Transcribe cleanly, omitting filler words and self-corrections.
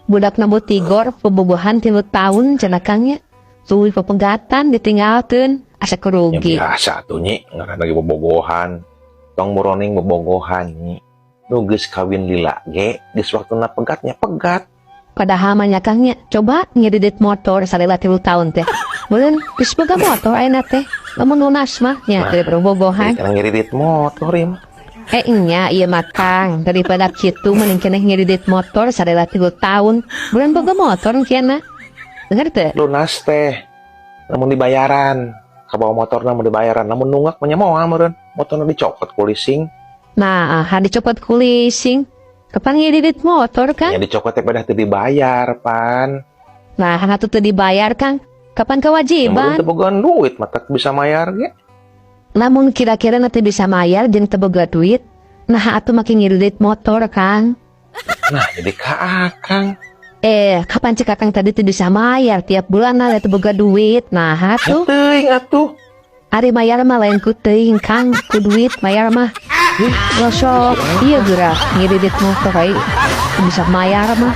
Budak na tigor bobogohan 3 tahun cenah, Kang, nya. Tuluy pepegatan ditinggalkeun, asa Ya kerugi. biasa tuh, Nyi, ngaran lagi bobogohan. Tong moroning bobogohan, Nyi. Nu geus kawin lila ge, geus waktuna pegatnya pegat. Padahal mah nya, Kang, nya, coba ngedit motor salila 3 tahun teh. Meureun geus boga motor ayeuna teh. Lamun lunas mah nya Nah, daripada bobogohan. Jadi sekarang ngiridit motor ya mah. Eh, nya ieu mah, Kang, daripada kitu mending keneh ngedit motor salila 3 tahun. Meureun boga motor kieu. Dengar teh? Lunas teh. Lamun dibayaran. Kabawa motorna mun dibayaran. Lamun nunggak mah nya moal meureun. Motorna dicokot ku leasing. Nah, ah, dicopot ku leasing. Kapan ngedit motor, Kang? Ya dicokot teh pada teu dibayar, pan. Nah, atuh teu dibayar, Kang. Kapan Yang kewajiban? teu bogaan duit, matak bisa mayar ge. Lamun kira-kira nanti bisa mayar jeung teu boga duit, nah atuh make ngedit motor, Kang. Nah, jadi ka Akang. Eh, kapan cek Akang tadi teu bisa mayar tiap bulan lah teu boga duit. Nah, atuh Teuing atuh. Ari mayar mah lain ku teuing, Kang, ku duit mayar mah. Lo sok, iya geura ngedit motor ai bisa mayar mah.